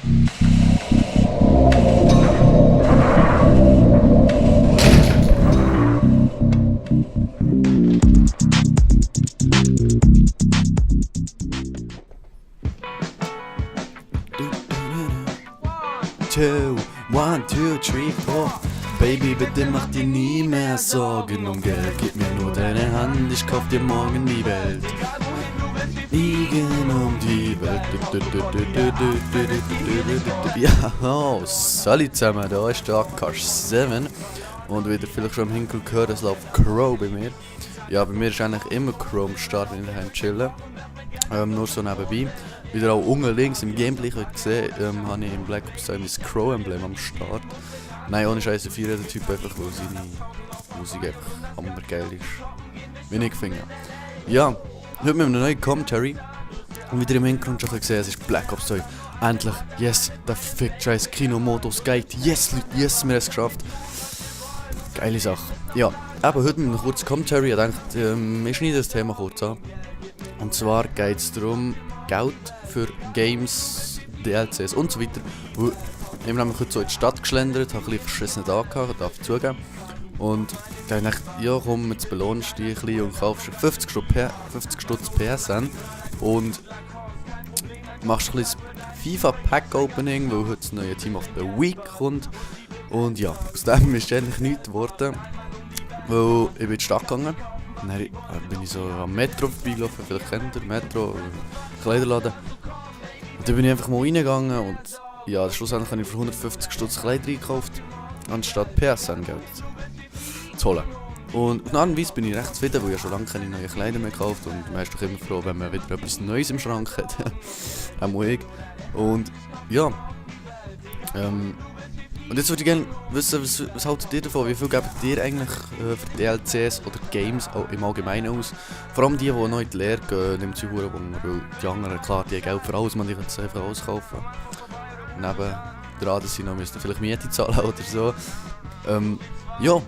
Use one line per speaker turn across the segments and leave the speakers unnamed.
Two, 1, 2, 3, 4. Baby, bitte mach dir nie mehr Sorgen um Geld. Gib mir nur deine Hand, ich kauf dir morgen die Welt. Fliegen um die Welt. Ja, oh, salut zusammen, da ist der Akash 7. Und wie ihr vielleicht schon im Hintergrund gehört, es läuft Crow bei mir. Ja, bei mir ist eigentlich immer Crow am Start, wenn ich daheim chillen. Nur so nebenbei. Wieder auch unten links im Gameplay gesehen, habe ich im Black Ops 2 mein Crow-Emblem am Start. Nein, ohne Scheiße feiert der Typ einfach, weil seine Musik einfach hammergeil ist. Wie ich finde. Ja, heute mit einem neuen Commentary. Und wieder im Hintergrund schon gesehen, es ist Black Ops 2. Endlich, yes, der fickt scheiß Kinomodus geht. Yes, Leute, yes, wir haben es geschafft. Geile Sache. Ja, eben heute mit einem kurzen Commentary. Ich dachte, ich schneide das Thema kurz an. Und zwar geht es darum, Geld für Games, DLCs und so weiter. Ich bin nämlich heute so in die Stadt geschlendert, habe ein bisschen verschissene Tage gehabt, darf ich zugeben. Und dann dachte ich, ja komm, jetzt belohnst du dich ein bisschen und kaufst 50 Stutz PSN und machst ein bisschen FIFA Pack Opening, weil heute das neue Team of the Week kommt. Und ja, aus dem ist eigentlich nichts geworden, weil ich bin in die Stadt gegangen. Dann bin ich so am Metro vorbeigelaufen, vielleicht kennt ihr Metro, Kleiderladen. Und dann bin ich einfach mal reingegangen und ja, schlussendlich habe ich für 150 Stutz Kleider gekauft, anstatt PSN-Geld zu holen. Und auf eine Art und Weise bin ich recht zufrieden, weil ich schon lange keine neuen Kleider mehr gekauft und man ist doch immer froh, wenn man wieder etwas Neues im Schrank hat. Auch ich. Und ja, und jetzt würde ich gerne wissen, was haltet ihr davon? Wie viel gebt ihr eigentlich für DLCs oder Games auch im Allgemeinen aus? Vor allem die neu in die Lehre gehen, nimmt sie Huren Wunder, weil die anderen, klar, die haben Geld für alles, man die können es einfach alles kaufen. Neben dran, dass sie noch müssen vielleicht Miete zahlen oder so. Ja,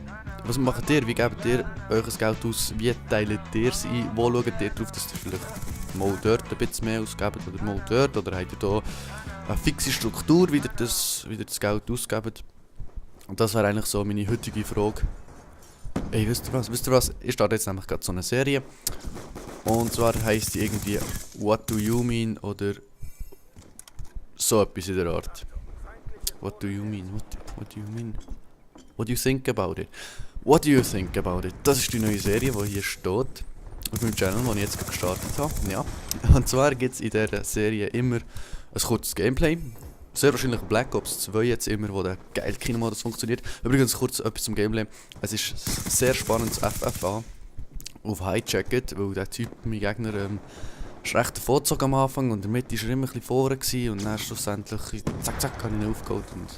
was macht ihr? Wie gebt ihr euch das Geld aus? Wie teilt ihr es ein? Wo schaut ihr darauf, dass ihr vielleicht mal dort ein bisschen mehr ausgebt oder mal dort? Oder habt ihr da eine fixe Struktur, wie ihr das Geld ausgebt? Und das wäre eigentlich so meine heutige Frage. Ey, wisst ihr was? Ich starte jetzt nämlich gerade so eine Serie. Und zwar heisst die irgendwie What do you mean? Oder so etwas in der Art. What do you mean? What do you mean? What do you think about it? What do you think about it? Das ist die neue Serie, die hier steht. Auf meinem Channel, den ich jetzt gerade gestartet habe. Ja. Und zwar gibt es in dieser Serie immer ein kurzes Gameplay. Sehr wahrscheinlich Black Ops 2 jetzt immer, wo der geile Kinomodus funktioniert. Übrigens kurz etwas zum Gameplay. Es ist ein sehr spannendes FFA auf Hijacket, weil der Typ, mein Gegner, ist recht davongezogen am Anfang und in der Mitte war er immer ein bisschen vorne und dann schlussendlich zack zack habe ich ihn aufgeholt und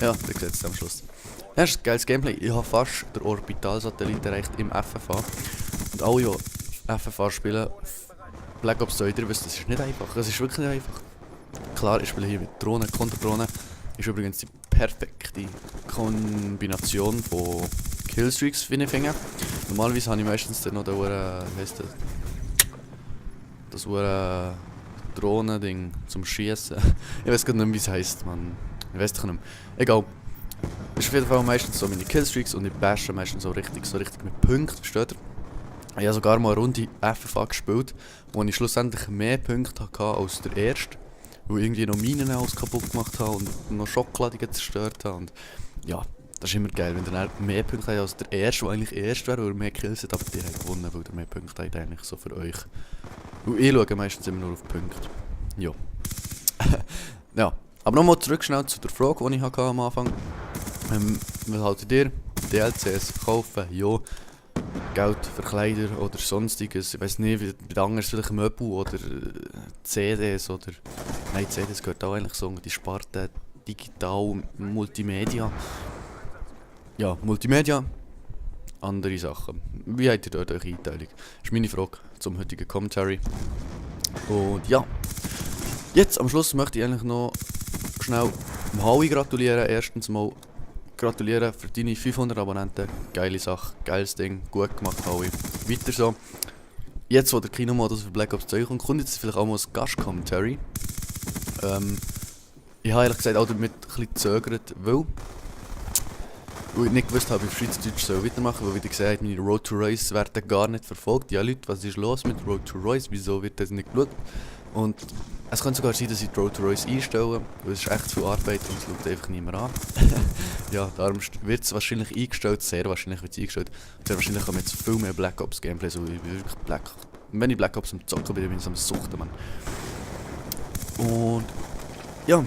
ja, der sieht es am Schluss. Ja, ist ein geiles Gameplay. Ich habe fast den Orbitalsatellit erreicht im FFA. Und alle, die FFA spielen, Black Ops 2, ihr wisst, das ist nicht einfach. Es ist wirklich nicht einfach. Klar, ich spiele hier mit Drohnen, Konterdrohnen. Ist übrigens die perfekte Kombination von Killstreaks, finde ich. Normalerweise habe ich meistens dann noch das Drohnen-Ding zum Schießen. Ich weiß gar nicht mehr, wie es heisst, man. Ich weiß doch nicht mehr. Egal. Ist auf jeden Fall meistens so meine Killstreaks und ich bashe meistens so richtig mit Punkten, versteht ihr? Ich habe sogar mal eine Runde FFA gespielt, wo ich schlussendlich mehr Punkte hatte als der erste, weil ich irgendwie noch Minen alles kaputt gemacht habe und noch Schockladungen zerstört habe. Und ja, das ist immer geil, wenn ihr mehr Punkte habt als der erste, der eigentlich erst wäre, weil er mehr Kills hat, aber die haben gewonnen, weil ihr mehr Punkte habt eigentlich so für euch. Weil ich schaue meistens immer nur auf Punkte. Ja. Ja. Aber nochmal zurück schnell zu der Frage, die ich hatte am Anfang. Was haltet ihr? DLCs kaufen? Ja. Geld für Kleider oder sonstiges. Ich weiß nicht, wie bei den anderen vielleicht Möbel oder CDs oder... Nein, CDs gehört auch eigentlich so die Sparte digital, Multimedia. Ja, Multimedia. Andere Sachen. Wie habt ihr dort eure Einteilung? Das ist meine Frage zum heutigen Commentary. Und ja. Jetzt am Schluss möchte ich eigentlich noch schnell dem Howie gratulieren. Erstens mal gratulieren für deine 500 Abonnenten. Geile Sache, geiles Ding, gut gemacht, Howie. Weiter so. Jetzt, wo der Kinomodus für Black Ops 2 kommt, kommt jetzt vielleicht auch mal ein Gast-Commentary. Ich habe ehrlich gesagt auch damit ein bisschen gezögert, weil ich nicht gewusst habe, wie ich Schweizerdeutsch weitermachen soll, weil wie ihr gesehen habt, meine Road to Royce werden gar nicht verfolgt. Ja Leute, was ist los mit Road to Royce? Wieso wird das nicht geschaut? Und es könnte sogar sein, dass ich die Road to Royce einstelle, weil es ist echt zu viel Arbeit und es schaut einfach niemand an. Ja, darum wird es wahrscheinlich eingestellt, sehr wahrscheinlich wird es eingestellt. Sehr wahrscheinlich kommen jetzt viel mehr Black Ops Gameplays, weil ich bin wirklich wenn ich Black Ops am Zocken bin, bin ich am Suchten, Mann. Und ja,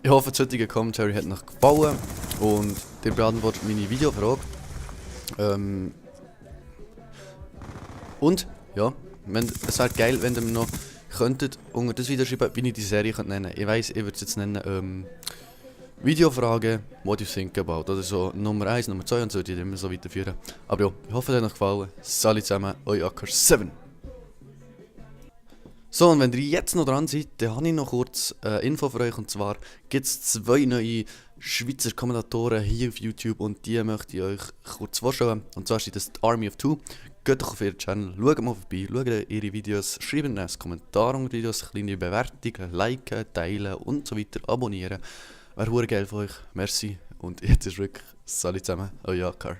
ich hoffe, das heutige Commentary hat euch gefallen und ihr beantwortet meine Videofrage. Und ja, es wäre geil, wenn ihr mir noch könntet unter das Video schreiben, wie ich die Serie nennen könnte. Ich weiss, ich würde es jetzt nennen Videofrage, what you think about. Oder so Nummer 1, Nummer 2 und so, die immer so weiterführen. Aber ja, ich hoffe, es hat euch gefallen. Salut zusammen, euer Acker7. So, und wenn ihr jetzt noch dran seid, dann habe ich noch kurz Info für euch. Und zwar gibt es 2 neue Schweizer Kommentatoren hier auf YouTube und die möchte ich euch kurz vorstellen. Und zwar ist das die Army of Two. Geht doch auf ihren Channel, schaut mal vorbei, schaut ihre Videos, schreibt einen Kommentar unter Videos, kleine Bewertungen, liken, teilen und so weiter, abonnieren. Wäre verdammt geil von euch. Merci und jetzt ist wirklich Salut zusammen, euer Akar.